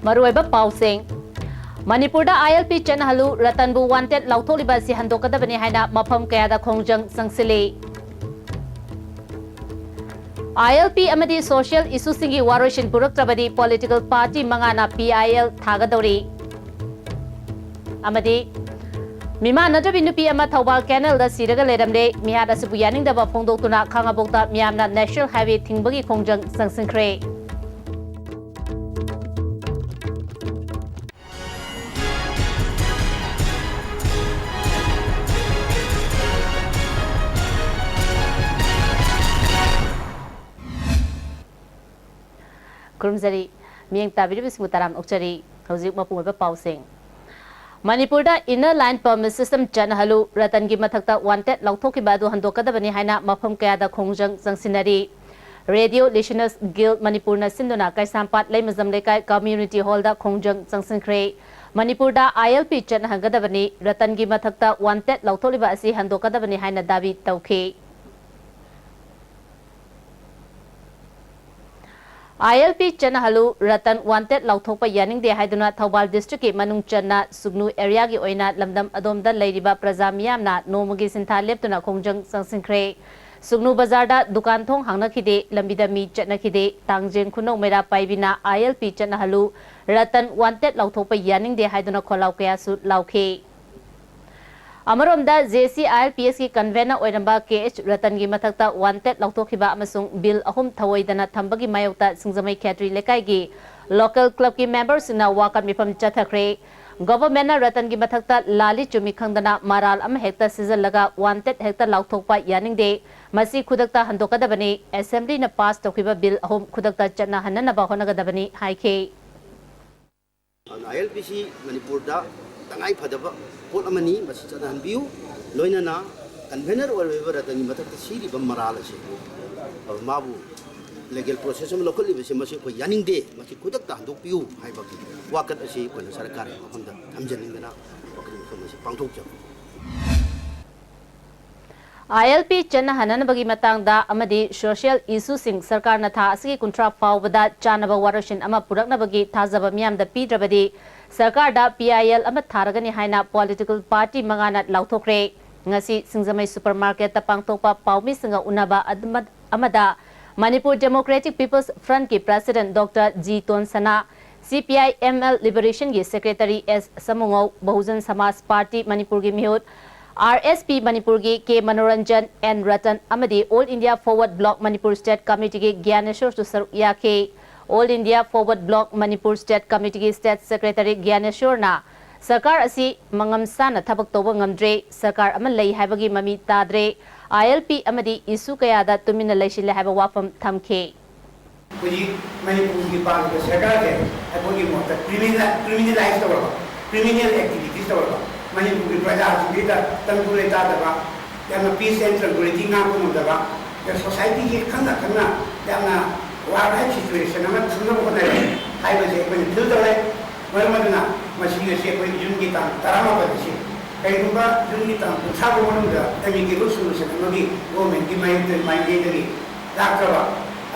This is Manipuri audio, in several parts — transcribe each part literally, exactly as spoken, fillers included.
ꯃꯔꯨꯑꯣꯏꯕ ꯄꯥꯎꯁꯤꯡ꯫ ꯃꯅꯤꯄꯨꯔꯗ ILP ꯆꯠꯅꯍꯜꯂꯨ, ꯔꯇꯟꯕꯨ wanted ꯂꯥꯎꯊꯣꯛꯂꯤꯕ ꯑꯁꯤ ꯍꯟꯗꯣꯛꯀꯗꯕꯅꯤ ꯍꯥꯏꯅ ꯃꯐꯝ ꯀꯌꯥꯗ ꯈꯣꯡꯖꯪ ꯆꯪꯁꯤꯜꯂꯤ꯫ ILP ꯑꯃꯗꯤ social issueꯁꯤꯡꯒꯤ ꯋꯥꯔꯣꯏꯁꯤꯟ ꯄꯨꯔꯛꯇ꯭ꯔꯕꯗꯤ political party ꯃꯉꯥꯅ PIL ꯊꯥꯒꯗꯧꯔꯤ꯫ ꯑꯃꯗꯤ ꯃꯤꯃꯥꯟꯅꯗ꯭ꯔꯕꯤ ꯅꯨꯄꯤ ꯑꯃ ꯊꯧꯕꯥꯜ canalꯗ ꯁꯤꯔꯒ ꯂꯩꯔꯝꯂꯦ꯫ ꯃꯤꯍꯥꯠ ꯑꯁꯤꯕꯨ ꯌꯥꯅꯤꯡꯗꯕ ꯐꯣꯡꯗꯣꯛꯇꯨꯅ ꯈꯥꯉꯕꯣꯛꯇ ꯃꯤꯌꯥꯝꯅ national highway ꯊꯤꯡꯕꯒꯤ ꯈꯣꯡꯖꯪ ꯆꯪꯁꯤꯟꯈ꯭ꯔꯦ꯫ ꯈꯨꯔꯨꯝꯖꯔꯤ꯫ ꯃꯤꯠꯌꯦꯡ ꯇꯥꯕꯤꯔꯤꯕꯁꯤꯡꯕꯨ ꯇꯔꯥꯝꯅ ꯑꯣꯛꯆꯔꯤ꯫ ꯍꯧꯖꯤꯛ ꯃꯄꯨꯡ ꯑꯣꯏꯕ ꯄꯥꯎꯁꯤꯡ꯫ ꯃꯅꯤꯄꯨꯔꯗ inner line permit system ꯆꯠꯅꯍꯜꯂꯨ, ꯔꯇꯟꯒꯤ ꯃꯊꯛꯇ wanted ꯂꯥꯎꯊꯣꯛꯈꯤꯕ ꯑꯗꯨ ꯍꯟꯗꯣꯛꯀꯗꯕꯅꯤ ꯍꯥꯏꯅ ꯃꯐꯝ ꯀꯌꯥꯗ ꯈꯣꯡꯖꯪ ꯆꯪꯁꯤꯟꯅꯔꯤ꯫ Radio Listeners Guild ꯃꯅꯤꯄꯨꯔꯅ ꯁꯤꯟꯗꯨꯅ ꯀꯩꯁꯥꯝꯄꯥꯠ ꯂꯩꯃꯖꯝ ꯂꯩꯀꯥꯏ community hallꯗ ꯈꯣꯡꯖꯪ ꯆꯪꯁꯤꯟꯈ꯭ꯔꯦ꯫ ꯃꯅꯤꯄꯨꯔꯗ ILP ꯆꯠꯅꯍꯟꯒꯗꯕꯅꯤ, ꯔꯇꯟꯒꯤ ꯃꯊꯛꯇ wanted ꯂꯥꯎꯊꯣꯛꯂꯤꯕ ꯑꯁꯤ ꯍꯟꯗꯣꯛꯀꯗꯕꯅꯤ ꯍꯥꯏꯅ ꯗꯥꯕꯤ ꯇꯧꯈꯤ꯫ ILP ꯆꯠꯅꯍꯜꯂꯨ, ꯔꯇꯟ wanted ꯂꯥꯎꯊꯣꯛꯄ ꯌꯥꯅꯤꯡꯗꯦ ꯍꯥꯏꯗꯨꯅ ꯊꯧꯕꯥꯜ districtꯀꯤ ꯃꯅꯨꯡ ꯆꯟꯅ ꯁꯨꯒꯅꯨ areaꯒꯤ ꯑꯣꯏꯅ ꯂꯝꯗꯝ ꯑꯗꯣꯝꯗ ꯂꯩꯔꯤꯕ ꯄ꯭ꯔꯖꯥ ꯃꯤꯌꯥꯝꯅ ꯅꯣꯡꯃꯒꯤ ꯁꯤꯟꯊꯥ ꯂꯦꯞꯇꯨꯅ ꯈꯣꯡꯖꯪ ꯆꯪꯁꯤꯟꯈ꯭ꯔꯦ꯫ ꯁꯨꯒꯅꯨ ꯕꯖꯥꯔꯗ ꯗꯨꯀꯥꯟ ꯊꯣꯡ ꯍꯥꯡꯅꯈꯤꯗꯦ, ꯂꯝꯕꯤꯗ ꯃꯤ ꯆꯠꯅꯈꯤꯗꯦ꯫ ꯇꯥꯡꯖꯦꯡ ꯈꯨꯅꯧ ꯃꯩꯔꯥ ꯄꯥꯏꯕꯤꯅ ILP ꯆꯠꯅꯍꯜꯂꯨ, ꯔꯇꯟ wanted ꯂꯥꯎꯊꯣꯛꯄ ꯌꯥꯅꯤꯡꯗꯦ ꯍꯥꯏꯗꯨꯅ ꯈꯣꯜꯂꯥꯎ ꯀꯌꯥꯁꯨ ꯂꯥꯎꯈꯤ꯫ ꯑꯃꯔꯣꯝꯗ, JCILPSꯀꯤ convener ꯑꯣꯏꯔꯝꯕ KH ꯔꯇꯟꯒꯤ ꯃꯊꯛꯇ wanted ꯂꯧꯊꯣꯛꯈꯤꯕ ꯑꯃꯁꯨꯡ bill ꯑꯍꯨꯝ ꯊꯧꯑꯣꯏꯗꯅ ꯊꯝꯕꯒꯤ ꯃꯥꯌꯣꯛꯇ ꯁꯤꯡꯖꯃꯩ ꯈꯦꯇ꯭ꯔꯤ ꯂꯩꯀꯥꯏꯒꯤ local clubꯀꯤ memberꯁꯤꯡꯅ ꯋꯥꯀꯠ ꯃꯤꯐꯝ ꯆꯠꯊꯈ꯭ꯔꯦ꯫ Governmentꯅ ꯔꯇꯟꯒꯤ ꯃꯊꯛꯇ ꯂꯥꯜꯂꯤ ꯆꯨꯝꯃꯤ ꯈꯪꯗꯅ ꯃꯔꯥꯜ ꯑꯃ ꯍꯦꯛꯇ ꯁꯤꯖꯤꯜꯂꯒ wanted ꯍꯦꯛꯇ ꯂꯥꯎꯊꯣꯛꯄ ꯌꯥꯅꯤꯡꯗꯦ꯫ ꯃꯁꯤ ꯈꯨꯗꯛꯇ ꯍꯟꯗꯣꯛꯀꯗꯕꯅꯤ꯫ Assemblyꯅ pass ꯇꯧꯈꯤꯕ bill ꯑꯍꯨꯝ ꯈꯨꯗꯛꯇ ꯆꯠꯅꯍꯟꯅꯅꯕ ꯍꯣꯠꯅꯒꯗꯕꯅꯤ ꯍꯥꯏꯈꯤ꯫ ꯑꯗꯨꯅ ILPꯁꯤ ꯃꯅꯤꯄꯨꯔꯗ ꯇꯉꯥꯏ ꯐꯗꯕ ꯄꯣꯠ ꯑꯃꯅꯤ, ꯃꯁꯤ ꯆꯠꯅꯍꯟꯕꯤꯌꯨ꯫ ꯂꯣꯏꯅꯅ convener ꯑꯣꯏꯔꯤꯕ ꯔꯇꯟꯒꯤ ꯃꯊꯛꯇ ꯁꯤꯔꯤꯕ ꯃꯔꯥꯜ ꯑꯁꯤ, ꯃꯥꯕꯨ legal process ꯑꯃ ꯂꯧꯈꯠꯂꯤꯕꯁꯤ, ꯃꯁꯤ ꯑꯩꯈꯣꯏ ꯌꯥꯅꯤꯡꯗꯦ, ꯃꯁꯤ ꯈꯨꯗꯛꯇ ꯍꯟꯗꯣꯛꯄꯤꯌꯨ ꯍꯥꯏꯕꯒꯤ ꯋꯥꯀꯠ ꯑꯁꯤ ꯑꯩꯈꯣꯏꯅ ꯁꯔꯀꯥꯔꯒꯤ ꯃꯐꯝꯗ ꯊꯝꯖꯅꯤꯡꯗꯅ ꯋꯥꯀꯠ ꯃꯐꯝ ꯑꯁꯤ ꯄꯥꯡꯊꯣꯛꯆꯕꯅꯤ꯫ ꯑꯥꯏ ꯑꯦꯜ ꯄꯤ ꯆꯠꯅꯍꯟꯅꯅꯕꯒꯤ ꯃꯇꯥꯡꯗ ꯑꯃꯗꯤ social issueꯁꯤꯡ ꯁꯔꯀꯥꯔꯅ ꯊꯥ ꯑꯁꯤꯒꯤ ꯀꯨꯟꯊ꯭ꯔꯥ ꯐꯥꯎꯕꯗ ꯆꯥꯅꯕ ꯋꯥꯔꯣꯏꯁꯤꯟ ꯑꯃ ꯄꯨꯔꯛꯅꯕꯒꯤ ꯊꯥꯖꯕ ꯃꯤꯌꯥꯝꯗ ꯄꯤꯗ꯭ꯔꯕꯗꯤ ꯁꯔꯀꯥꯔꯗ P I L ꯑꯃ ꯊꯥꯔꯒꯅꯤ ꯍꯥꯏꯅ political party ꯃꯉꯥꯅ ꯂꯥꯎꯊꯣꯛꯈ꯭ꯔꯦ꯫ ꯉꯁꯤ ꯁꯤꯡꯖꯃꯩ supermarketꯇ ꯄꯥꯡꯊꯣꯛꯄ ꯄꯥꯎꯃꯤꯁꯤꯡꯒ ꯎꯅꯕ ꯑꯗꯨꯃ-, ꯑꯃꯗ Manipur Democratic People's Frontꯀꯤ president Doctor G ꯇꯣꯟꯁꯅꯥ, C P I M L Liberationꯒꯤ secretary S ꯁꯃꯨꯉꯧ, Bahujan ꯁꯃꯥꯖ ꯄꯥꯔꯇꯤ ꯃꯅꯤꯄꯨꯔꯒꯤ ꯃꯤꯍꯨꯠ, R S P ꯃꯅꯤꯄꯨꯔꯒꯤ K ꯃꯅꯣꯔꯟꯖꯟ, N ꯔꯇꯟ ꯑꯃꯗꯤ All India Forward Bloc Manipur State Committeeꯒꯤ ꯒ꯭ꯌꯥꯅꯦꯁꯣꯔꯁꯨ ꯁꯔꯨꯛ ꯌꯥꯈꯤ꯫ All India Forward Bloc Manipur State Committeeꯒꯤ state secretary ꯒ꯭ꯌꯥꯅꯦꯁꯣꯔꯅ ꯁꯔꯀꯥꯔ ꯑꯁꯤ ꯃꯉꯝ ꯆꯥꯅ ꯊꯕꯛ ꯇꯧꯕ ꯉꯝꯗ꯭ꯔꯦ, ꯁꯔꯀꯥꯔ ꯑꯃ ꯂꯩ ꯍꯥꯏꯕꯒꯤ ꯃꯃꯤ ꯇꯥꯗ꯭ꯔꯦ, I L P ꯑꯃꯗꯤ issue ꯀꯌꯥꯗ ꯇꯨꯃꯤꯟꯅ ꯂꯩꯁꯤꯜꯂꯦ ꯍꯥꯏꯕ ꯋꯥꯐꯝ ꯊꯝꯈꯤ꯫ ꯍꯧꯖꯤꯛ ꯃꯅꯤꯄꯨꯔꯒꯤ ꯄꯥꯜꯂꯤꯕ ꯁꯔꯀꯥꯔꯁꯦ ꯑꯩꯈꯣꯏꯒꯤ ꯃꯣꯠꯇ criminal, criminalize ꯇꯧꯔꯕ, criminal activities ꯇꯧꯔꯕ, ꯃꯅꯤꯄꯨꯔꯒꯤ ꯄ꯭ꯔꯖꯥꯁꯤꯡꯁꯤꯗ ꯇꯪꯗꯨ ꯂꯩꯇꯥꯗꯕ, ꯌꯥꯝꯅ peace and tranquility ꯉꯥꯛꯄ ꯉꯝꯗꯕ, societyꯁꯤ ꯈꯪꯅ ꯈꯪꯅ ꯌꯥꯝꯅ ꯋꯥꯕ situation ꯑꯃ ꯊꯝꯅꯕ ꯍꯣꯠꯅꯔꯦ ꯍꯥꯏꯕꯁꯦ ꯑꯩꯈꯣꯏꯅ feel ꯇꯧꯔꯦ꯫ ꯃꯔꯝ ꯑꯗꯨꯅ ꯃꯁꯤ ꯉꯁꯤ ꯑꯩꯈꯣꯏ ꯖꯨꯟꯒꯤ ꯇꯥꯡ ꯇꯔꯥꯃꯥꯄꯟ ꯑꯁꯤ ꯀꯔꯤꯒꯨꯝꯕ ꯖꯨꯟꯒꯤ ꯇꯥꯡ ꯀꯨꯟꯊ꯭ꯔꯥ ꯐꯥꯎ ꯃꯅꯨꯡꯗ amicable solution ꯑꯃꯒꯤ governmentꯀꯤ ꯃꯥꯏꯌꯣꯛꯇ, ꯃꯥꯏꯀꯩꯗꯒꯤ ꯂꯥꯛꯇ꯭ꯔꯕ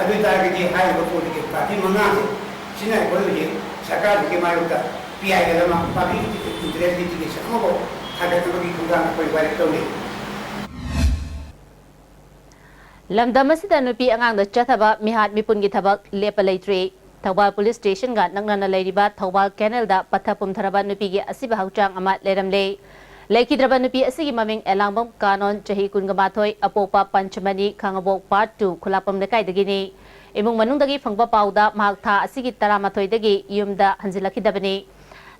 ꯑꯗꯨ ꯑꯣꯏ ꯇꯥꯔꯒꯗꯤ ꯍꯥꯏꯔꯤꯕ political party ꯃꯉꯥꯁꯦ ꯁꯤꯅ ꯑꯩꯈꯣꯏ ꯍꯧꯖꯤꯛ ꯁꯔꯀꯥꯔꯁꯤꯒꯤ ꯃꯥꯏꯌꯣꯛꯇ P I L ꯑꯃ, public interest litigation ꯑꯃꯐꯥꯎ ꯊꯥꯡꯒꯠꯅꯕꯒꯤ ꯈꯣꯡꯊꯥꯡ ꯑꯩꯈꯣꯏ ꯋꯥꯔꯦꯞ ꯇꯧꯔꯤ꯫ ꯂꯝꯗꯝ ꯑꯁꯤꯗ ꯅꯨꯄꯤ ꯑꯉꯥꯡꯗ ꯆꯠꯊꯕ ꯃꯤꯍꯥꯠ ꯃꯤꯄꯨꯟꯒꯤ ꯊꯕꯛ ꯂꯦꯞꯄ ꯂꯩꯇ꯭ꯔꯤ꯫ ꯊꯧꯕꯥꯜ police stationꯒ ꯅꯛꯅꯅ ꯂꯩꯔꯤꯕ ꯊꯧꯕꯥꯜ canalꯗ ꯄꯠꯊ ꯄꯨꯝꯊꯔꯕ ꯅꯨꯄꯤꯒꯤ ꯑꯁꯤꯕ ꯍꯛꯆꯥꯡ ꯑꯃ ꯂꯩꯔꯝꯂꯦ꯫ ꯂꯩꯈꯤꯗ꯭ꯔꯕ ꯅꯨꯄꯤ ꯑꯁꯤꯒꯤ ꯃꯃꯤꯡ ꯑꯦꯂꯥꯡꯕꯝ ꯀꯥꯅꯣꯟ, ꯆꯍꯤ ꯀꯨꯟꯒ ꯃꯥꯊꯣꯏ, ꯑꯄꯣꯛꯄ ꯄꯟꯆꯃꯅꯤ, ꯈꯥꯉꯕꯣꯛ part two, ꯈꯨꯂꯥꯛꯄꯝ ꯂꯩꯀꯥꯏꯗꯒꯤꯅꯤ꯫ ꯏꯃꯨꯡ ꯃꯅꯨꯡꯗꯒꯤ ꯐꯪꯕ ꯄꯥꯎꯗ ꯃꯍꯥꯛ ꯊꯥ ꯑꯁꯤꯒꯤ ꯇꯔꯥꯃꯥꯊꯣꯏꯗꯒꯤ ꯌꯨꯝꯗ ꯍꯟꯖꯤꯜꯂꯛꯈꯤꯗꯕꯅꯤ꯫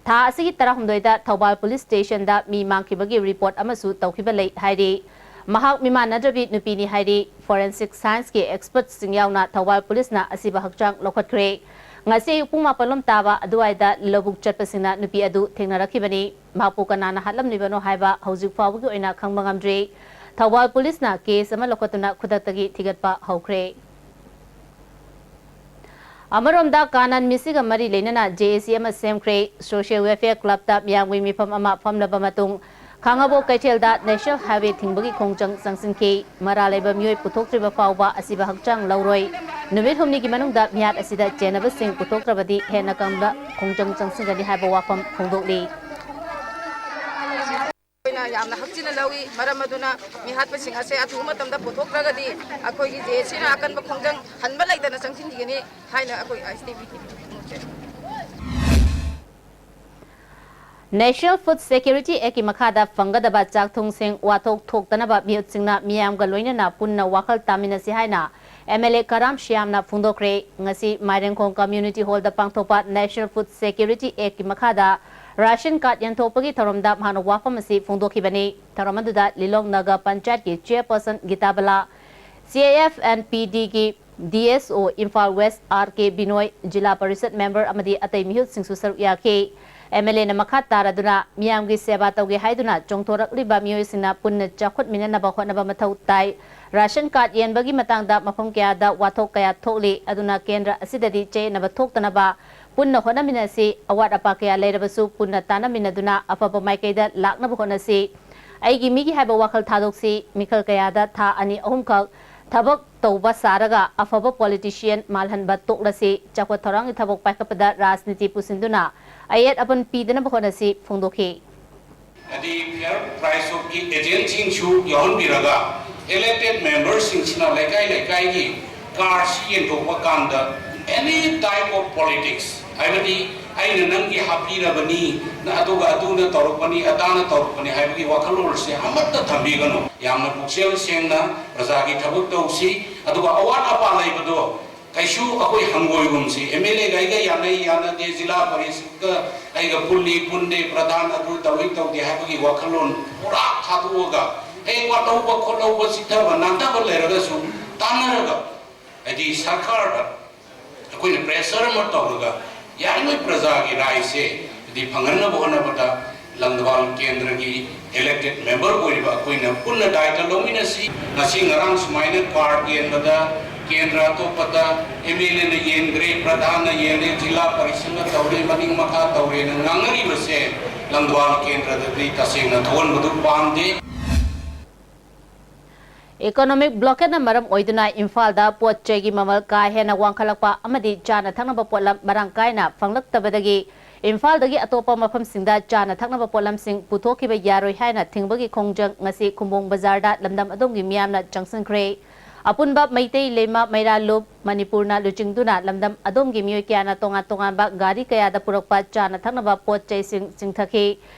ꯊꯥ ꯑꯁꯤꯒꯤ ꯇꯔꯥꯍꯨꯝꯗꯣꯏꯗ ꯊꯧꯕꯥꯜ police stationꯗ ꯃꯤ ꯃꯥꯡꯈꯤꯕꯒꯤ report ꯑꯃꯁꯨ ꯇꯧꯈꯤꯕ ꯂꯩ ꯍꯥꯏꯔꯤ꯫ ꯃꯍꯥꯛ ꯃꯤꯃꯥꯟꯅꯗ꯭ꯔꯕꯤ ꯅꯨꯄꯤꯅꯤ ꯍꯥꯏꯔꯤ꯫ Forensic scienceꯀꯤ expertꯁꯤꯡ ꯌꯥꯎꯅ ꯊꯧꯕꯥꯜ policeꯅ ꯑꯁꯤꯕ ꯍꯛꯆꯥꯡ ꯂꯧꯈꯠꯈ꯭ꯔꯦ꯫ ꯉꯁꯤ ꯑꯌꯨꯛ ꯄꯨꯡ ꯃꯥꯄꯜ ꯂꯣꯝ ꯇꯥꯕ ꯑꯗꯨꯋꯥꯏꯗ ꯂꯧꯕꯨꯛ ꯆꯠꯄꯁꯤꯡꯅ ꯅꯨꯄꯤ ꯑꯗꯨ ꯊꯦꯡꯅꯔꯛꯈꯤꯕꯅꯤ꯫ ꯃꯍꯥꯛꯄꯨ ꯀꯅꯥꯅ ꯍꯥꯠꯂꯝꯂꯤꯕꯅꯣ ꯍꯥꯏꯕ ꯍꯧꯖꯤꯛ ꯐꯥꯎꯕꯒꯤ ꯑꯣꯏꯅ ꯈꯪꯕ ꯉꯝꯗ꯭ꯔꯤ꯫ ꯊꯧꯕꯥꯜ policeꯅ case ꯑꯃ ꯂꯧꯈꯠꯇꯨꯅ ꯈꯨꯗꯛꯇꯒꯤ ꯊꯤꯒꯠꯄ ꯍꯧꯈ꯭ꯔꯦ꯫ ꯑꯃꯔꯣꯝꯗ ꯀꯥꯅꯥꯟ ꯃꯤꯁꯤꯒ ꯃꯔꯤ ꯂꯩꯅꯅ J A C ꯑꯃ ꯁꯦꯝꯈ꯭ꯔꯦ꯫ Social Welfare Clubꯇ ꯃꯤꯌꯥꯝꯒꯤ ꯃꯤꯐꯝ ꯑꯃ ꯐꯝꯂꯕ ꯃꯇꯨꯡ ꯈꯥꯡꯉꯕꯣꯛ ꯀꯩꯊꯦꯜꯗ ꯅꯦꯁꯅꯦꯜ ꯍꯥꯏꯋꯦ ꯊꯤꯡꯕꯒꯤ ꯈꯣꯡꯖꯪ ꯆꯪꯁꯤꯟꯈꯤ꯫ ꯃꯔꯥ ꯂꯩꯕ ꯃꯤꯑꯣꯏ ꯄꯨꯊꯣꯛꯇ꯭ꯔꯤꯕ ꯐꯥꯎꯕ ꯑꯁꯤꯕ ꯍꯛꯆꯥꯡ ꯂꯧꯔꯣꯏ꯫ ꯅꯨꯃꯤꯠ ꯍꯨꯝꯅꯤꯒꯤ ꯃꯅꯨꯡꯗ ꯃꯤꯍꯥꯠ ꯑꯁꯤꯗ ꯆꯦꯟꯅꯕꯁꯤꯡ ꯄꯨꯊꯣꯛꯇ꯭ꯔꯕꯗꯤ ꯍꯦꯟꯅ ꯀꯝꯕ ꯈꯣꯡꯖꯪ ꯆꯪꯁꯤꯟꯒꯅꯤ ꯍꯥꯏꯕ ꯋꯥꯐꯝ ꯐꯣꯡꯗꯣꯛꯂꯤ꯫ ꯑꯩꯈꯣꯏꯅ ꯌꯥꯝꯅ ꯍꯛꯆꯤꯟꯅ ꯂꯧꯏ꯫ ꯃꯔꯝ ꯑꯗꯨꯅ ꯃꯤꯍꯥꯠꯄꯁꯤꯡ ꯑꯁꯦ ꯑꯊꯨꯕ ꯃꯇꯝꯗ ꯄꯨꯊꯣꯛꯇ꯭ꯔꯒꯗꯤ ꯑꯩꯈꯣꯏꯒꯤ ꯖꯦ ꯑꯦꯁ ꯁꯤꯅ ꯑꯀꯟꯕ ꯈꯣꯡꯖꯪ ꯍꯟꯕ ꯂꯩꯇꯅ ꯆꯪꯁꯤꯟꯈꯤꯒꯅꯤ ꯍꯥꯏꯅ ꯑꯩꯈꯣꯏ ꯑꯦꯁ ꯇꯤ ꯄꯤ ꯇꯤ ꯄꯤ ꯐꯣꯡꯗꯣꯛꯆꯔꯤ꯫ National Food Security Actꯀꯤ ꯃꯈꯥꯗ ꯐꯪꯒꯗꯕ ꯆꯥꯛ ꯊꯨꯝꯁꯤꯡ ꯋꯥꯊꯣꯛ ꯊꯣꯛꯇꯅꯕ ꯃꯤꯍꯨꯠꯁꯤꯡꯅ ꯃꯤꯌꯥꯝꯒ ꯂꯣꯏꯅꯅ ꯄꯨꯟꯅ ꯋꯥꯈꯜ ꯇꯥꯃꯤꯟꯅꯁꯤ ꯍꯥꯏꯅ ꯑꯦꯝ ꯑꯦꯜ ꯑꯦ ꯀꯔꯥꯝ ꯁ꯭ꯌꯥꯝꯅ ꯐꯣꯡꯗꯣꯛꯈ꯭ꯔꯦ꯫ ꯉꯁꯤ ꯃꯥꯏꯔꯦꯟꯈꯣꯡ ꯀꯝꯃ꯭ꯌꯨꯅꯤꯇꯤ ꯍꯣꯜꯗ ꯄꯥꯡꯊꯣꯛꯄ National Food Security Actꯀꯤ ꯃꯈꯥꯗ ꯔꯥꯁꯟ ꯀꯥꯔꯗ ꯌꯦꯟꯊꯣꯛꯄꯒꯤ ꯊꯧꯔꯝꯗ ꯃꯍꯥꯛꯅ ꯋꯥꯐꯝ ꯑꯁꯤ ꯐꯣꯡꯗꯣꯛꯈꯤꯕꯅꯤ꯫ ꯊꯧꯔꯝ ꯑꯗꯨꯗ ꯂꯤꯂꯣꯡ ꯅꯒꯔ ꯄꯟꯆꯥꯌꯠꯀꯤ ꯆꯤꯌꯔꯄꯔꯁꯟ ꯒꯤꯇꯥꯕꯂꯥ, C F N P ꯗꯤꯒꯤ D S ꯑꯣ ꯏꯝꯐꯥꯜ ꯋꯦꯁ ꯑꯥꯔ ꯀꯦ ꯕꯤꯅꯣꯏ, ꯖꯤꯂꯥ ꯄꯔꯤꯁꯠ ꯃꯦꯝꯕꯔ ꯑꯃꯗꯤ ꯑꯇꯩ ꯃꯤꯍꯨꯠꯁꯤꯡꯁꯨ ꯁꯔꯨꯛ ꯌꯥꯈꯤ꯫ ꯑꯦꯝ ꯑꯦꯜ ꯑꯦꯅ ꯃꯈꯥ ꯇꯥꯔꯗꯨꯅ ꯃꯤꯌꯥꯝꯒꯤ ꯁꯦꯕꯥ ꯇꯧꯒꯦ ꯍꯥꯏꯗꯨꯅ ꯆꯣꯡꯊꯣꯔꯛꯂꯤꯕ ꯃꯤꯑꯣꯏꯁꯤꯡꯅ ꯄꯨꯟꯅ ꯆꯥꯎꯈꯠꯃꯤꯟꯅꯅꯕ ꯍꯣꯠꯅꯕ ꯃꯊꯧ ꯇꯥꯏ꯫ ꯔꯥꯁꯟ ꯀꯥꯔꯗ ꯌꯦꯟꯕꯒꯤ ꯃꯇꯥꯡꯗ ꯃꯐꯝ ꯀꯌꯥꯗ ꯋꯥꯊꯣꯛ ꯀꯌꯥ ꯊꯣꯛꯂꯤ꯫ ꯑꯗꯨꯅ ꯀꯦꯟꯗ꯭ꯔ ꯑꯁꯤꯗꯗꯤ ꯆꯌꯦꯠꯅꯕ ꯊꯣꯛꯇꯅꯕ ꯄꯨꯟꯅ ꯍꯣꯠꯅꯃꯤꯟꯅꯁꯤ꯫ ꯑꯋꯥꯠ ꯑꯄꯥ ꯀꯌꯥ ꯂꯩꯔꯕꯁꯨ ꯄꯨꯟꯅ ꯇꯥꯟꯅꯃꯤꯟꯅꯗꯨꯅ ꯑꯐꯕ ꯃꯥꯏꯀꯩꯗ ꯂꯥꯛꯅꯕ ꯍꯣꯠꯅꯁꯤ꯫ ꯑꯩꯒꯤ ꯃꯤꯒꯤ ꯍꯥꯏꯕ ꯋꯥꯈꯜ ꯊꯥꯗꯣꯛꯁꯤ꯫ ꯃꯤꯈꯜ ꯀꯌꯥꯗ ꯊꯥ ꯑꯅꯤ ꯑꯍꯨꯝꯈꯛ ꯊꯕꯛ ꯇꯧꯕ ꯁꯥꯔꯒ ꯑꯐꯕ ꯄꯣꯂꯤꯇꯤꯁꯤꯌꯟ ꯃꯥꯜꯍꯟꯕ ꯇꯣꯛꯂꯁꯤ꯫ ꯆꯥꯎꯈꯠ ꯊꯧꯔꯥꯡꯒꯤ ꯊꯕꯛ ꯄꯥꯏꯈꯠꯄꯗ ꯔꯥꯖꯅꯤꯇꯤ ꯄꯨꯁꯤꯟꯗꯨꯅ ꯑꯌꯦꯠ ꯑꯄꯟ ꯄꯤꯗꯅꯕ ꯍꯣꯠꯅꯁꯤ ꯐꯣꯡꯗꯣꯛꯈꯤ꯫ ꯍꯥꯏꯗꯤ fair price of ꯒꯤ ꯑꯦꯖꯦꯟꯁꯤꯡꯁꯨ ꯌꯥꯎꯍꯟꯕꯤꯔꯒ elected member ꯁꯤꯡꯁꯤꯅ ꯂꯩꯀꯥꯏ ꯂꯩꯀꯥꯏꯒꯤ ꯀꯥꯔꯗꯁꯤ ꯌꯦꯟꯊꯣꯛꯄ ꯀꯥꯟꯗ any type of politics, ꯍꯥꯏꯕꯗꯤ ꯑꯩꯅ ꯅꯪꯒꯤ ꯍꯥꯞꯄꯤꯔꯕꯅꯤ, ꯑꯗꯨꯒ ꯑꯗꯨꯅ ꯇꯧꯔꯛꯄꯅꯤ, ꯑꯗꯥꯅ ꯇꯧꯔꯛꯄꯅꯤ ꯍꯥꯏꯕꯒꯤ ꯋꯥꯈꯜꯂꯣꯟ ꯑꯁꯦ ꯑꯃꯠꯇ ꯊꯝꯕꯤꯒꯅꯨ꯫ ꯌꯥꯝꯅ ꯄꯨꯛꯆꯦꯜ ꯁꯦꯡꯅ ꯄ꯭ꯔꯖꯥꯒꯤ ꯊꯕꯛ ꯇꯧꯁꯤ꯫ ꯑꯗꯨꯒ ꯑꯋꯥꯠ ꯑꯄꯥ ꯂꯩꯕꯗꯣ ꯀꯩꯁꯨ ꯑꯩꯈꯣꯏ ꯍꯪꯒꯣꯏꯒꯨꯝꯁꯤ꯫ ꯑꯦꯝ ꯑꯦꯜ ꯑꯦꯒ ꯑꯩꯒ ꯌꯥꯅꯩ ꯌꯥꯅꯗꯦ, ꯖꯤꯂꯥ ꯄꯔꯤꯁꯠꯀ ꯑꯩꯒ ꯄꯨꯜꯂꯤ ꯄꯨꯟꯗꯦ, ꯄ꯭ꯔꯙꯥꯟ ꯑꯗꯨ ꯇꯧꯏ ꯇꯧꯗꯦ ꯍꯥꯏꯕꯒꯤ ꯋꯥꯈꯜꯂꯣꯟ ꯄꯨꯔꯥ ꯊꯥꯗꯣꯛꯑꯒ, ꯍꯌꯦꯡ ꯋꯥꯠꯍꯧꯕ ꯈꯣꯠꯍꯧꯕ, ꯆꯤꯠꯊꯕ ꯅꯥꯟꯊꯕ ꯂꯩꯔꯒꯁꯨ ꯇꯥꯟꯅꯔꯒ, ꯍꯥꯏꯗꯤ ꯁꯔꯀꯥꯔꯗ ꯑꯩꯈꯣꯏꯅ pressure ꯑꯃ ꯇꯧꯔꯒ ꯌꯥꯔꯤꯉꯩ ꯄ꯭ꯔꯖꯥꯒꯤ ꯔꯥꯏꯁꯦ ꯍꯥꯏꯗꯤ ꯐꯪꯍꯟꯅꯕ ꯍꯣꯠꯅꯕꯗ ꯂꯪꯗꯕꯥꯜ ꯀꯦꯟꯗ꯭ꯔꯒꯤ elected member ꯑꯣꯏꯔꯤꯕ ꯑꯩꯈꯣꯏꯅ ꯄꯨꯟꯅ ꯗꯥꯏꯇ ꯂꯧꯃꯤꯟꯅꯁꯤ꯫ ꯉꯁꯤ ꯉꯔꯥꯡ ꯁꯨꯃꯥꯏꯅ ꯀꯥꯔꯗ ꯌꯦꯟꯕꯗ ꯀꯦꯟꯗ꯭ꯔ ꯑꯇꯣꯞꯄꯗ ꯑꯦꯝ ꯑꯦꯜ ꯑꯦꯅ ꯌꯦꯟꯈ꯭ꯔꯦ, ꯄ꯭ꯔꯙꯥꯟꯅ ꯌꯦꯜꯂꯦ, ꯖꯤꯂꯥ ꯄꯔꯤꯁꯠꯅ ꯇꯧꯔꯦ, ꯃꯅꯤꯡ ꯃꯈꯥ ꯇꯧꯔꯦꯅ ꯉꯥꯡꯅꯔꯤꯕꯁꯦ ꯂꯝꯗ꯭ꯋꯥꯟ ꯀꯦꯟꯗ꯭ꯔꯗꯗꯤ ꯇꯁꯦꯡꯅ ꯊꯣꯛꯍꯟꯕꯗꯨ ꯄꯥꯝꯗꯦ꯫ Economic blockade ꯅ ꯃꯔꯝ ꯑꯣꯏꯗꯨꯅ ꯏꯝꯐꯥꯜꯗ ꯄꯣꯠ ꯆꯩꯒꯤ ꯃꯃꯜ ꯀꯥ ꯍꯦꯟꯅ ꯋꯥꯡꯈꯠꯂꯛꯄ ꯑꯃꯗꯤ ꯆꯥꯅ ꯊꯛꯅꯕ ꯄꯣꯠꯂꯝ ꯃꯔꯥꯡ ꯀꯥꯏꯅ ꯐꯪꯂꯛꯇꯕꯗꯒꯤ ꯏꯝꯐꯥꯜꯗꯒꯤ ꯑꯇꯣꯞꯄ ꯃꯐꯝꯁꯤꯡꯗ ꯆꯥꯅ ꯊꯛꯅꯕ ꯄꯣꯠꯂꯝꯁꯤꯡ ꯄꯨꯊꯣꯛꯈꯤꯕ ꯌꯥꯔꯣꯏ ꯍꯥꯏꯅ ꯊꯤꯡꯕꯒꯤ ꯈꯣꯡꯖꯪ ꯉꯁꯤ ꯈꯨꯝꯕꯣꯡ ꯕꯖꯥꯔꯗ ꯂꯝꯗꯝ ꯑꯗꯣꯝꯒꯤ ꯃꯤꯌꯥꯝꯅ ꯆꯪꯁꯤꯟꯈ꯭ꯔꯦ꯫ ꯑꯄꯨꯟꯕ ꯃꯩꯇꯩ, ꯂꯩꯃ, ꯃꯩꯔꯥ ꯂꯨꯞ, ꯃꯅꯤꯄꯨꯔꯅ ꯂꯨꯆꯤꯡꯗꯨꯅ ꯂꯝꯗꯝ ꯑꯗꯣꯝꯒꯤ ꯃꯤꯑꯣꯏ ꯀꯌꯥꯅ ꯇꯣꯉꯥꯟ ꯇꯣꯉꯥꯟꯕ ꯒꯥꯔꯤ ꯀꯌꯥꯗ ꯄꯨꯔꯛꯄ ꯆꯥꯅ ꯊꯛꯅꯕ ꯄꯣꯠ ꯆꯩꯁꯤꯡ ꯆꯤꯡꯊꯈꯤ꯫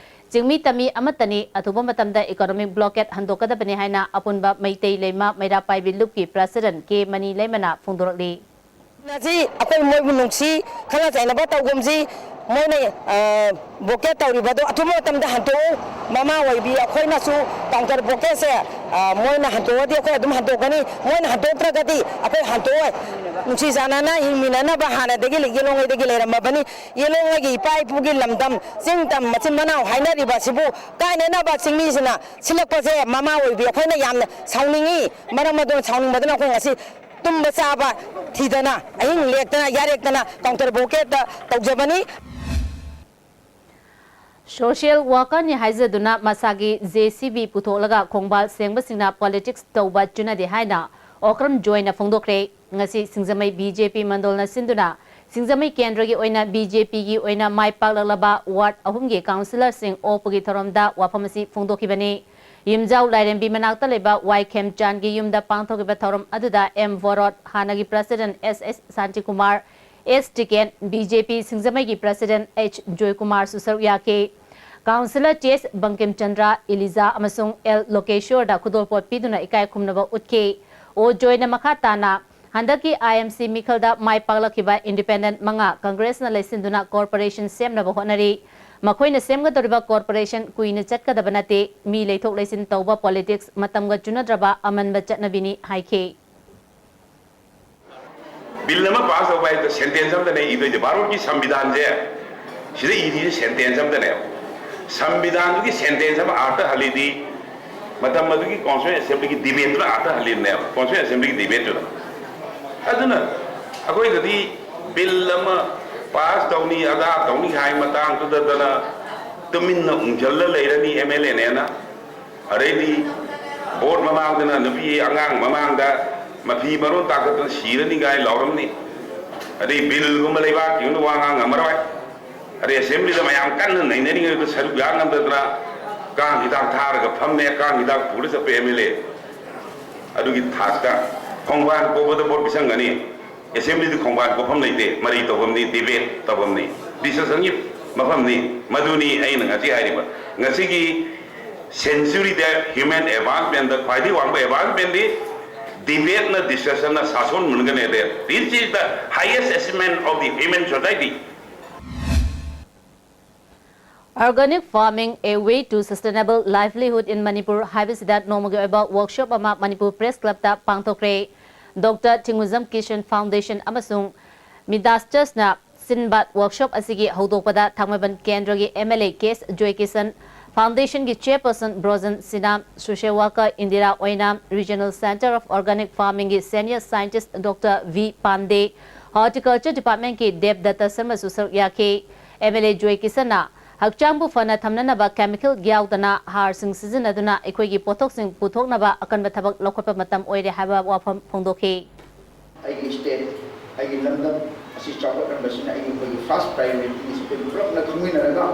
ꯆꯤꯡꯃꯤ ꯇꯝꯃꯤ ꯑꯃꯠꯇꯅꯤ, ꯑꯊꯨꯕ ꯃꯇꯝꯗ economic blockade ꯍꯟꯗꯣꯛꯀꯗꯕꯅꯤ ꯍꯥꯏꯅ ꯑꯄꯨꯟꯕ ꯃꯩꯇꯩ, ꯂꯩꯃ, ꯃꯩꯔꯥ ꯄꯥꯏꯕꯤ ꯂꯨꯞꯀꯤ president ꯀꯦ ꯃꯅꯤ ꯂꯩꯃꯅ ꯐꯣꯡꯗꯣꯔꯛꯂꯤ꯫ ꯉꯁꯤ ꯑꯩꯈꯣꯏ ꯃꯣꯏꯕꯨ ꯅꯨꯡꯁꯤ, ꯈꯠꯅ ꯆꯩꯅꯕ ꯇꯧꯒꯨꯝꯁꯤ꯫ ꯃꯣꯏꯅ, ꯑ, blockade ꯇꯧꯔꯤꯕꯗꯣ ꯑꯊꯨꯕ ꯃꯇꯝꯗ ꯍꯟꯗꯣꯛꯎ꯫ ꯃꯃꯥ ꯑꯣꯏꯕꯤ ꯑꯩꯈꯣꯏꯅꯁꯨ counter blockade ꯁꯦ, ꯑ, ꯃꯣꯏꯅ ꯍꯟꯗꯣꯛꯑꯗꯤ ꯑꯩꯈꯣꯏ ꯑꯗꯨꯝ ꯍꯟꯗꯣꯛꯀꯅꯤ, ꯃꯣꯏꯅ ꯍꯟꯗꯣꯛꯇ꯭ꯔꯒꯗꯤ ꯑꯩꯈꯣꯏ ꯍꯟꯗꯣꯛꯑꯣꯏ꯫ ꯅꯨꯡꯁꯤ ꯆꯥꯟꯅꯅ ꯍꯤꯡꯃꯤꯟꯅꯅꯕ ꯍꯥꯟꯅꯗꯒꯤ ꯌꯦꯜꯂꯣꯡꯉꯩꯗꯒꯤ ꯂꯩꯔꯝꯃꯕꯅꯤ꯫ ꯌꯦꯜꯂꯣꯡꯉꯩꯒꯤ ꯏꯄꯥ ꯏꯄꯨꯒꯤ ꯂꯝꯗꯝ, ꯆꯤꯡ ꯇꯝ ꯃꯆꯤꯟ ꯃꯅꯥꯎ ꯍꯥꯏꯅꯔꯤꯕ ꯑꯁꯤꯕꯨ ꯀꯥꯏꯅꯅꯕ ꯆꯤꯡꯃꯤꯁꯤꯅ ꯁꯤꯜꯂꯛꯄꯁꯦ ꯃꯃꯥ ꯑꯣꯏꯕꯤ ꯑꯩꯈꯣꯏꯅ ꯌꯥꯝꯅ ꯁꯥꯎꯅꯤꯡꯉꯤ꯫ ꯃꯔꯝ ꯑꯗꯨꯅ ꯁꯥꯎꯅꯤꯡꯕꯗꯨꯅ ꯑꯩꯈꯣꯏ ꯉꯁꯤ ꯇꯨꯝꯕ ꯆꯥꯕ ꯊꯤꯗꯅ, ꯑꯍꯤꯡ ꯂꯦꯛꯇꯅ ꯌꯥꯔꯦꯛꯇꯅ counter blockade ꯇꯧꯖꯕꯅꯤ꯫ Social worker ꯅꯤ ꯍꯥꯏꯖꯗꯨꯅ ꯃꯁꯥꯒꯤ J C B ꯄꯨꯊꯣꯛꯂꯒ ꯈꯣꯡꯕꯥꯜ ꯁꯦꯡꯕꯁꯤꯡꯅ politics ꯇꯧꯕ ꯆꯨꯅꯗꯦ ꯍꯥꯏꯅ ꯑꯣꯀ꯭ꯔꯝ ꯖꯣꯏꯅ ꯐꯣꯡꯗꯣꯛꯈ꯭ꯔꯦ꯫ ꯉꯁꯤ ꯁꯤꯡꯖꯃꯩ B J P ꯃꯟꯗꯣꯜꯅ ꯁꯤꯟꯗꯨꯅ ꯁꯤꯡꯖꯃꯩ ꯀꯦꯟꯗ꯭ꯔꯒꯤ ꯑꯣꯏꯅ B J P ꯒꯤ ꯑꯣꯏꯅ ꯃꯥꯏ ꯄꯥꯛꯂꯛꯂꯕ ward ꯑꯍꯨꯝꯒꯤ councillor ꯁꯤꯡ ꯑꯣꯛꯄꯒꯤ ꯊꯧꯔꯝꯗ ꯋꯥꯐꯝ ꯑꯁꯤ ꯐꯣꯡꯗꯣꯛꯈꯤꯕꯅꯤ꯫ ꯌꯨꯝꯖꯥꯎ ꯂꯥꯏꯔꯦꯝꯕꯤ ꯃꯅꯥꯛꯇ ꯂꯩꯕ ꯋꯥꯏ ꯈꯦꯝꯆꯥꯟꯒꯤ ꯌꯨꯝꯗ ꯄꯥꯡꯊꯣꯛꯈꯤꯕ ꯊꯧꯔꯝ ꯑꯗꯨꯗ M ꯕꯣꯔꯣꯠ, ꯍꯥꯟꯅꯒꯤ president S S Shantikumar, S ꯇꯤꯀꯦꯟ, B J P ꯁꯤꯡꯖꯃꯩꯒꯤ president H ꯖꯣꯏꯀꯨꯃꯥꯔꯁꯨ ꯁꯔꯨꯛ ꯌꯥꯈꯤ꯫ Councillor T S Bangkim Chandra, ꯏꯂꯤꯖꯥ ꯑꯃꯁꯨꯡ L ꯂꯣꯀꯦꯁꯣꯔꯗ ꯈꯨꯗꯣꯜꯄꯣꯠ ꯄꯤꯗꯨꯅ ꯏꯀꯥꯏ ꯈꯨꯝꯅꯕ ꯎꯠꯈꯤ꯫ ꯑꯣ ꯖꯣꯏꯅ ꯃꯈꯥ ꯇꯥꯅ, ꯍꯟꯗꯛꯀꯤ I M C ꯃꯤꯈꯜꯗ my ꯄꯥꯛꯂꯛꯈꯤꯕ independent ꯃꯉꯥ Congress ꯅ ꯂꯩꯁꯤꯟꯗꯨꯅ corporation ꯁꯦꯝꯅꯕ ꯍꯣꯠꯅꯔꯤ꯫ ꯃꯈꯣꯏꯅ ꯁꯦꯝꯒꯗꯧꯔꯤꯕ corporation ꯀꯨꯏꯅ ꯆꯠꯀꯗꯕ ꯅꯠꯇꯦ꯫ ꯃꯤ ꯂꯩꯊꯣꯛ ꯂꯩꯁꯤꯟ ꯇꯧꯕ politics ꯃꯇꯝꯒ ꯆꯨꯅꯗ꯭ꯔꯕ ꯑꯃꯟꯕ ꯆꯠꯅꯕꯤꯅꯤ ꯍꯥꯏꯈꯤ꯫ Bill ꯑꯃ pass ꯇꯧꯕ ꯍꯥꯏꯕꯗ sentence ꯑꯃꯗꯅꯦ ꯏꯗꯣꯏꯁꯦ꯫ ꯚꯥꯔꯠꯀꯤ ꯁꯪꯕꯤꯙꯥꯟꯁꯦ ꯁꯤꯗ ꯏꯔꯤꯁꯦ sentence ꯑꯃꯗꯅꯦꯕ꯫ ꯁꯪꯕꯤꯙꯥꯟꯗꯨꯒꯤ sentence ꯑꯃ ꯑꯥꯔꯊ ꯍꯜꯂꯤꯗꯤ ꯃꯇꯝ ꯑꯗꯨꯒꯤ Constituent Assembly ꯒꯤ debate ꯇꯨꯅ ꯑꯥꯔꯊ ꯍꯜꯂꯤꯕꯅꯦꯕ, Constituent Assembly ꯒꯤ debate ꯇꯨꯅ꯫ ꯑꯗꯨꯅ ꯑꯩꯈꯣꯏꯗꯗꯤ bill ꯑꯃ pass ꯇꯧꯅꯤ, ꯑꯗꯥ ꯇꯧꯅꯤ ꯍꯥꯏ ꯃꯇꯥꯡꯗꯨꯗꯗꯅ ꯇꯨꯃꯤꯟꯅ ꯎꯪꯁꯤꯜꯂ ꯂꯩꯔꯅꯤ ꯑꯦꯝ ꯑꯦꯜ ꯑꯦꯅꯦꯅ꯫ ꯑꯗꯩꯗꯤ ꯚꯣꯠ ꯃꯃꯥꯡꯗꯅ ꯅꯨꯄꯤ ꯑꯉꯥꯡ ꯃꯃꯥꯡꯗ ꯃꯐꯤ ꯃꯔꯣꯟ ꯇꯥꯈꯠꯇꯅ ꯁꯤꯔꯅꯤ ꯀꯥꯏ ꯂꯥꯎꯔꯝꯅꯤ꯫ ꯑꯗꯩ ꯕꯤꯜꯒꯨꯝꯕ ꯂꯩꯕꯥꯛꯀꯤ ꯑꯣꯏꯅ ꯋꯥ ꯉꯥꯡ ꯉꯝꯃꯔꯣꯏ꯫ ꯑꯗꯩ ꯑꯦꯁꯦꯝꯕ꯭ꯂꯤꯗ ꯃꯌꯥꯝ ꯀꯟꯅ ꯅꯩꯅꯔꯤꯉꯩꯗ ꯁꯔꯨꯛ ꯌꯥ ꯉꯝꯗꯗꯅ ꯀꯥꯡ ꯍꯤꯗꯥꯛ ꯊꯥꯔꯒ ꯐꯝꯃꯦ, ꯀꯥꯡ ꯍꯤꯗꯥꯛ ꯄꯨꯔ ꯆꯠꯄ ꯑꯦꯝ ꯑꯦꯜ ꯑꯦ꯫ ꯑꯗꯨꯒꯤ ꯊꯥꯛꯇ ꯈꯣꯡꯕꯥꯟ ꯀꯣꯕꯗ ꯚꯣꯠ ꯄꯤꯁꯪꯒꯅꯤ꯫ ꯑꯦꯁꯦꯝꯕ꯭ꯂꯤꯗꯤ ꯈꯣꯡꯕꯥꯟ ꯀꯣꯐꯝ ꯂꯩꯇꯦ, ꯃꯔꯩ ꯇꯧꯐꯝꯅꯤ, ꯗꯤꯕꯦꯠ ꯇꯧꯐꯝꯅꯤ, ꯗꯤꯁꯀꯁꯟꯒꯤ ꯃꯐꯝꯅꯤ꯫ ꯃꯗꯨꯅꯤ ꯑꯩꯅ ꯉꯁꯤ ꯍꯥꯏꯔꯤꯕ꯫ ꯉꯁꯤꯒꯤ ꯁꯦꯟꯆꯨꯔꯤꯗ ꯍ꯭ꯌꯨꯃꯦꯟ ꯑꯦꯗꯚꯥꯟꯁꯃꯦꯟꯗ ꯈ꯭ꯋꯥꯏꯗꯒꯤ ꯋꯥꯡꯕ ꯑꯦꯗꯚꯥꯟꯁꯃꯦꯟꯗꯤ ꯗꯤꯕꯦꯠꯅ, ꯗꯤꯁꯀꯁꯟꯅ ꯁꯥꯁꯣꯟ ꯃꯨꯟꯒꯅꯤ꯫ This is the highest achievement of the human society. Organic Farming, A Way to Sustainable Livelihood in Manipur ꯍꯥꯏꯕꯁꯤꯗ ꯅꯣꯡꯃꯒꯤ ꯑꯣꯏꯕ ꯋꯥꯔꯛꯁꯣꯞ ꯑꯃ ꯃꯅꯤꯄꯨꯔ ꯄ꯭ꯔꯦꯁ ꯀ꯭ꯂꯕꯇ ꯄꯥꯡꯊꯣꯛꯈ꯭ꯔꯦ꯫ ꯗꯣꯛꯇꯔ ꯊꯤꯡꯉꯨꯖꯝ ꯀꯤꯁꯟ ꯐꯥꯎꯟꯗꯦꯁꯟ ꯑꯃꯁꯨꯡ ꯃꯤꯗꯥꯁ ꯆꯔꯆꯅ ꯁꯤꯟꯕ ꯋꯥꯔꯛꯁꯣꯞ ꯑꯁꯤꯒꯤ ꯍꯧꯗꯣꯛꯄꯗ ꯊꯥꯡꯃꯩꯕꯟ ꯀꯦꯟꯗ꯭ꯔꯒꯤ M L A K S Joykishan, ꯐꯥꯎꯟꯗꯦꯁꯟꯒꯤ chairperson Brojen Sinha, social worker Indira Oinam, regional centre of organic ꯐꯥꯔꯃꯤꯡꯒꯤ senior scientist doctor V Pande, horticulture ꯗꯤꯄꯥꯔꯠꯃꯦꯟꯠꯀꯤ ꯗꯦꯕ ꯗꯠꯇ ꯁꯔꯃꯁꯨ ꯁꯔꯨꯛ ꯌꯥꯈꯤ꯫ ꯑꯦꯝ ꯑꯦꯜ ꯑꯦ ꯖꯣꯏ ꯀꯤꯁꯟꯅ ꯍꯛꯆꯥꯡꯕꯨ ꯐꯅ ꯊꯝꯅꯅꯕ ꯀꯦꯃꯤꯀꯦꯜ ꯌꯥꯎꯗꯅ ꯍꯥꯔꯁꯤꯡ ꯁꯤꯖꯤꯟꯅꯗꯨꯅ ꯑꯩꯈꯣꯏꯒꯤ ꯄꯣꯠꯊꯣꯛꯁꯤꯡ ꯄꯨꯊꯣꯛꯅꯕ ꯑꯀꯟꯕ ꯊꯕꯛ ꯂꯧꯈꯠꯄ ꯃꯇꯝ ꯑꯣꯏꯔꯦ ꯍꯥꯏꯕ ꯋꯥꯐꯝ ꯐꯣꯡꯗꯣꯛꯈꯤ꯫ ꯑꯩꯒꯤ ꯁ꯭ꯇꯦꯠ, ꯑꯩꯒꯤ ꯂꯝꯗꯝ ꯑꯁꯤ ꯆꯥꯎꯈꯠꯍꯟꯕꯁꯤꯅ ꯑꯩꯒꯤ, ꯑꯩꯈꯣꯏꯒꯤ ꯐꯥꯔꯁ ꯄ꯭ꯔꯥꯏꯌꯣꯔꯤꯇꯤꯅꯤ꯫ ꯑꯩꯈꯣꯏ ꯄꯨꯂꯞꯅ ꯈꯪꯃꯤꯟꯅꯔꯒ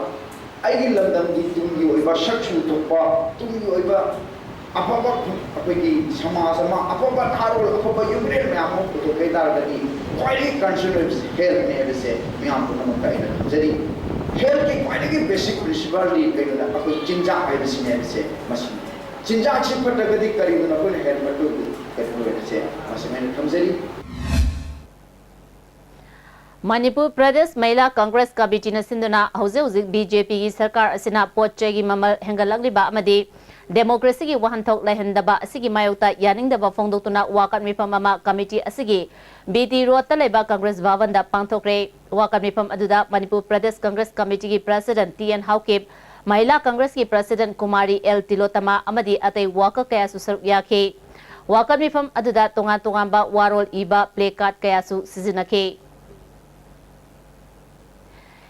ꯑꯩꯒꯤ ꯂꯝꯗꯝꯒꯤ ꯇꯨꯡꯒꯤ ꯑꯣꯏꯕ ꯁꯛ ꯁꯨ ꯊꯣꯛꯄ, ꯇꯨꯡꯒꯤ ꯑꯣꯏꯕ ꯑꯐꯕ ꯑꯩꯈꯣꯏꯒꯤ ꯁꯃꯥꯖ ꯑꯃ, ꯑꯐꯕ ꯅꯍꯥꯔꯣꯜ, ꯑꯐꯕ ꯌꯨꯝꯕꯤꯔꯦꯟ ꯃꯌꯥꯝ ꯑꯃ ꯄꯨꯊꯣꯛꯀꯦ ꯍꯥꯏ ꯇꯥꯔꯒꯗꯤ ꯈ꯭ꯋꯥꯏꯗꯒꯤ ꯀꯟꯁꯔꯟ ꯑꯣꯏꯕꯁꯤ ꯍꯦꯜꯊꯅꯦ ꯍꯥꯏꯕꯁꯦ ꯃꯤꯌꯥꯝ ꯄꯨꯝꯅꯃꯛꯇ ꯑꯩꯅ ꯊꯝꯖꯔꯤ꯫ ꯍꯦꯜꯊꯀꯤ ꯈ꯭ꯋꯥꯏꯗꯒꯤ ꯕꯦꯁꯤꯛ ꯄ꯭ꯔꯤꯟꯁꯤꯄꯜꯗꯤ ꯀꯩꯅꯣꯗ ꯑꯩꯈꯣꯏ ꯆꯤꯟꯖꯥꯛ ꯍꯥꯏꯕꯁꯤꯅꯦ ꯍꯥꯏꯕꯁꯦ ꯃꯁꯤꯅꯤ꯫ ꯆꯤꯟꯖꯥꯛꯁꯤ ꯐꯠꯇ꯭ꯔꯒꯗꯤ ꯀꯔꯤꯒꯨꯝꯕ ꯑꯩꯈꯣꯏꯅ ꯍꯦꯜꯊ ꯐꯠꯇ꯭ꯔꯒꯗꯤ ꯀꯩꯅꯣ ꯑꯣꯏꯔꯁꯦ ꯃꯁꯤꯃ ꯑꯩꯅ ꯊꯝꯖꯔꯤ꯫ ꯃꯅꯤꯄꯨꯔ ꯄ꯭ꯔꯗꯦꯁ ꯃꯍꯤꯂꯥ ꯀꯪꯒ꯭ꯔꯦꯁ ꯀꯃꯤꯇꯤꯅ ꯁꯤꯟꯗꯨꯅ ꯍꯧꯖꯤꯛ ꯍꯧꯖꯤꯛ ꯕꯤ ꯖꯦ ꯄꯤꯒꯤ ꯁꯔꯀꯥꯔ ꯑꯁꯤꯅ ꯄꯣꯠ ꯆꯩꯒꯤ ꯃꯃꯜ ꯍꯦꯟꯒꯠꯂꯛꯂꯤꯕ ꯑꯃꯗꯤ ꯗꯦꯃꯣꯀ꯭ꯔꯦꯁꯤꯒꯤ ꯋꯥꯍꯟꯊꯣꯛ ꯂꯩꯍꯟꯗꯕ ꯑꯁꯤꯒꯤ ꯃꯥꯌꯣꯛꯇ ꯌꯥꯅꯤꯡꯗꯕ ꯐꯣꯡꯗꯣꯛꯇꯨꯅ ꯋꯥꯀꯠ ꯃꯤꯐꯝ ꯑꯃ ꯀꯃꯤꯇꯤ ꯑꯁꯤꯒꯤ ꯕꯤ ꯇꯤ ꯔꯣꯗꯇ ꯂꯩꯕ ꯀꯪꯒ꯭ꯔꯦꯁ ꯚꯕꯟꯗ ꯄꯥꯡꯊꯣꯛꯈ꯭ꯔꯦ꯫ ꯋꯥꯀꯠ ꯃꯤꯐꯝ ꯑꯗꯨꯗ ꯃꯅꯤꯄꯨꯔ ꯄ꯭ꯔꯗꯦꯁ ꯀꯪꯒ꯭ꯔꯦꯁ ꯀꯃꯤꯇꯤꯒꯤ president T N Haokip, Mahila ꯀꯪꯒ꯭ꯔꯦꯁꯀꯤ ꯄ꯭ꯔꯁꯤꯗꯦꯟꯠ ꯀꯨꯃꯥꯔꯤ ꯑꯦꯜ ꯇꯤꯂꯣꯇꯃꯥ ꯑꯃꯗꯤ ꯑꯇꯩ ꯋꯥꯀꯠ ꯀꯌꯥꯁꯨ ꯁꯔꯨꯛ ꯌꯥꯈꯤ꯫ ꯋꯥꯀꯠ ꯃꯤꯐꯝ ꯑꯗꯨꯗ ꯇꯣꯉꯥꯟ ꯇꯣꯉꯥꯟꯕ ꯋꯥꯔꯣꯜ ꯏꯕ ꯄ꯭ꯂꯦ ꯀꯥꯔꯗ ꯀꯌꯥꯁꯨ ꯁꯤꯖꯤꯟꯅꯈꯤ꯫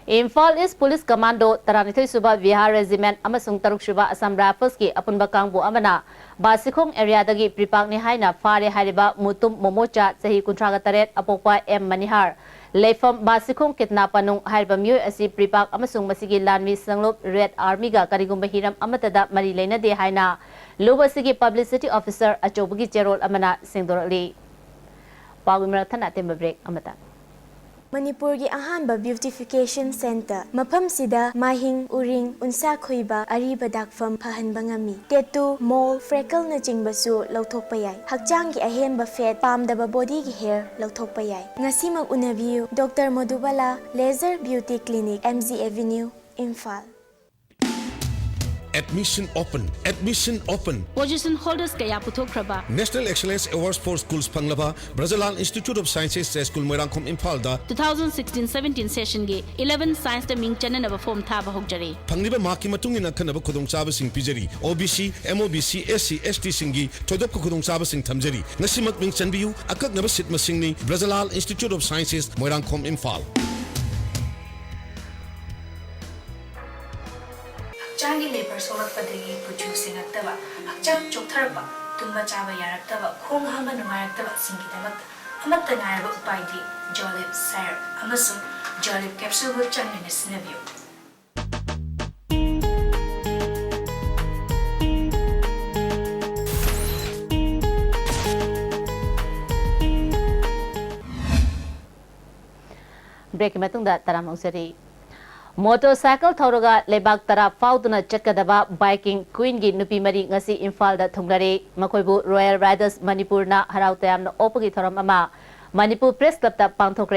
ꯏꯝꯐꯥꯜ ꯏꯁ ꯄꯨꯂꯤꯁ ꯀꯃꯥꯟꯗꯣ, ꯇꯔꯥꯅꯤꯊꯣꯏ ꯁꯨꯕ ꯕꯤꯍꯥꯔ ꯔꯦꯖꯤꯃꯦꯟꯠ ꯑꯃꯁꯨꯡ ꯇꯔꯨꯛ ꯁꯨꯕ ꯑꯁꯥꯝ ꯔꯥꯏꯐꯜꯁꯀꯤ ꯑꯄꯨꯟꯕ ꯀꯥꯡꯕꯨ ꯑꯃꯅ ꯕꯥꯁꯤꯈꯣꯡ ꯑꯦꯔꯤꯌꯥꯗꯒꯤ ꯄ꯭ꯔꯤꯄꯥꯛꯅꯤ ꯍꯥꯏꯅ ꯐꯥꯔꯦ ꯍꯥꯏꯔꯤꯕ ꯃꯨꯇꯨꯝ ꯃꯣꯃꯣꯆꯥ, ꯆꯍꯤ ꯀꯨꯟꯊ꯭ꯔꯥꯒ ꯇꯔꯦꯠ, ꯑꯄꯣꯛꯄ ꯑꯦꯝ ꯃꯅꯤꯍꯥꯔ, ꯂꯩꯐꯝ ꯕꯥꯁꯤꯈꯣꯡ ꯀꯤꯠꯅꯥ ꯄꯅꯨꯡ ꯍꯥꯏꯔꯤꯕ ꯃꯤꯑꯣꯏ ꯑꯁꯤ ꯄ꯭ꯔꯤꯄꯥꯛ ꯑꯃꯁꯨꯡ ꯃꯁꯤꯒꯤ ꯂꯥꯟꯃꯤ ꯁꯪꯂꯨꯞ ꯔꯦꯗ ꯑꯥꯔꯃꯤꯒ ꯀꯔꯤꯒꯨꯝꯕ ꯍꯤꯔꯝ ꯑꯃꯠꯇꯗ ꯃꯔꯤ ꯂꯩꯅꯗꯦ ꯍꯥꯏꯅ ꯂꯨꯞ ꯑꯁꯤꯒꯤ ꯄꯕ꯭ꯂꯤꯁꯤꯇꯤ ꯑꯣꯐꯤꯁꯔ ꯑꯆꯧꯕꯒꯤ ꯆꯦꯔꯣꯜ ꯑꯃꯅ ꯁꯦꯡꯗꯣꯔꯛꯂꯤ꯫ ꯄꯥꯎꯒꯤ ꯃꯔꯛ ꯊꯠꯅ ꯑꯇꯦꯟꯕ ꯕ꯭ꯔꯦꯛ ꯑꯃꯇ꯫ ꯃꯅꯤꯄꯨꯔꯒꯤ ꯑꯍꯥꯟꯕ ꯕ꯭ꯌꯨꯇꯤꯐꯤꯀꯦꯁꯟ ꯁꯦꯟꯇꯔ꯫ ꯃꯐꯝꯁꯤꯗ ꯃꯥꯏꯍꯤꯡ, ꯎꯔꯤꯡ, ꯎꯟꯁꯥ ꯈꯣꯏꯕ, ꯑꯔꯤꯕ ꯗꯥꯛꯐꯝ ꯐꯍꯟꯕ ꯉꯝꯃꯤ꯫ ꯇꯦꯇꯨ, ꯃꯣꯜ, ꯐ꯭ꯔꯦꯀꯜꯅꯆꯤꯡꯕꯁꯨ ꯂꯧꯊꯣꯛꯄ ꯌꯥꯏ꯫ ꯍꯛꯆꯥꯡꯒꯤ ꯑꯍꯦꯟꯕ ꯐꯦꯠ, ꯄꯥꯝꯗꯕ ꯕꯣꯗꯤꯒꯤ ꯍꯦꯌꯔ ꯂꯧꯊꯣꯛꯄ ꯌꯥꯏ꯫ ꯉꯁꯤꯃꯛ ꯎꯅꯕꯤꯌꯨ, doctor Modubala, laser beauty clinic, M G avenue, Imphal. Admission open, admission open. Position holders ꯀꯌꯥ ꯄꯨꯊꯣꯛꯈ꯭ꯔꯕ National Excellence Awards for Schools ꯐꯪꯂꯕ ꯕ꯭ꯔꯖꯂꯥꯜ Institute of Sciences, J school, Moirangkhom, ꯏꯝꯐꯥꯜꯗ two thousand sixteen seventeen sessionꯒꯤ eleven scienceꯇ ꯃꯤꯡ ꯆꯟꯅꯅꯕ ꯐꯣꯔꯝ ꯊꯥꯕ ꯍꯧꯖꯔꯦ꯫ ꯐꯪꯂꯤꯕ ꯃꯥꯔꯛꯀꯤ ꯃꯇꯨꯡ ꯏꯟꯅ ꯑꯈꯟꯅꯕ ꯈꯨꯗꯣꯡꯆꯥꯕꯁꯤꯡ ꯄꯤꯖꯔꯤ꯫ ꯑꯣ B C, M O B C, S C, ꯑꯦꯁ ꯇꯤꯁꯤꯡꯒꯤ ꯊꯣꯏꯗꯣꯛꯄ ꯈꯨꯗꯣꯡꯆꯥꯕꯁꯤꯡ ꯊꯝꯖꯔꯤ꯫ ꯉꯁꯤꯃꯛ ꯃꯤꯡ ꯆꯟꯕꯤꯌꯨ꯫ ꯑꯀꯛꯅꯕ ꯁꯤꯠ ꯃꯁꯤꯡꯅꯤ꯫ ꯕ꯭ꯔꯖꯂꯥꯜ Institute of Sciences, Moirangkhom, Imphal. ꯍꯛꯆꯥꯡꯒꯤ ꯂꯦꯕꯔ ꯁꯣꯛꯂꯛꯄꯗꯒꯤ ꯀꯨꯆꯨ ꯁꯦꯡꯉꯛꯇꯕ, ꯍꯛꯆꯥꯡ ꯆꯣꯛꯊꯔꯛꯄ, ꯇꯨꯝꯕ ꯆꯥꯕ ꯌꯥꯔꯛꯇꯕ, ꯈꯣꯡ ꯍꯥꯝꯕ ꯅꯨꯡꯉꯥꯏꯔꯛꯇꯕꯁꯤꯡꯒꯤꯗꯃꯛꯇ ꯑꯃꯠꯇ ꯉꯥꯏꯔꯕ ꯎꯄꯥꯏꯗꯤ ꯖꯣꯂꯤꯞ ꯁꯥꯏꯔꯞ ꯑꯃꯁꯨꯡ ꯖꯣꯂꯤꯞ ꯀꯦꯞꯁꯨꯜꯕꯨ ꯆꯥꯡ ꯅꯥꯏꯅ ꯁꯤꯖꯤꯟꯅꯕꯤꯌꯨ꯫ ꯕ꯭ꯔꯦꯛꯀꯤ ꯃꯇꯨꯡꯗ ꯇꯔꯥꯝꯅ ꯑꯣꯛꯆꯔꯤ꯫ ꯃꯣꯇꯣꯔꯁꯥꯏꯀꯜ ꯊꯧꯔꯒ ꯂꯩꯕꯥꯛ ꯇꯔꯥ ꯐꯥꯎꯗꯨꯅ ꯆꯠꯀꯗꯕ ꯕꯥꯏꯀꯤꯡ ꯀ꯭ꯋꯤꯟꯒꯤ ꯅꯨꯄꯤ ꯃꯔꯤ ꯉꯁꯤ ꯏꯝꯐꯥꯜꯗ ꯊꯨꯡꯂꯔꯦ꯫ ꯃꯈꯣꯏꯕꯨ ꯔꯣꯌꯦꯜ ꯔꯥꯏꯗꯔꯁ ꯃꯅꯤꯄꯨꯔꯅ ꯍꯔꯥꯎ ꯇꯌꯥꯝꯅ ꯑꯣꯛꯄꯒꯤ ꯊꯧꯔꯝ ꯑꯃ ꯃꯅꯤꯄꯨꯔ ꯄ꯭ꯔꯦꯁ ꯀ꯭ꯂꯕꯇ ꯄꯥꯡꯊꯣꯛꯈ꯭ꯔꯦ꯫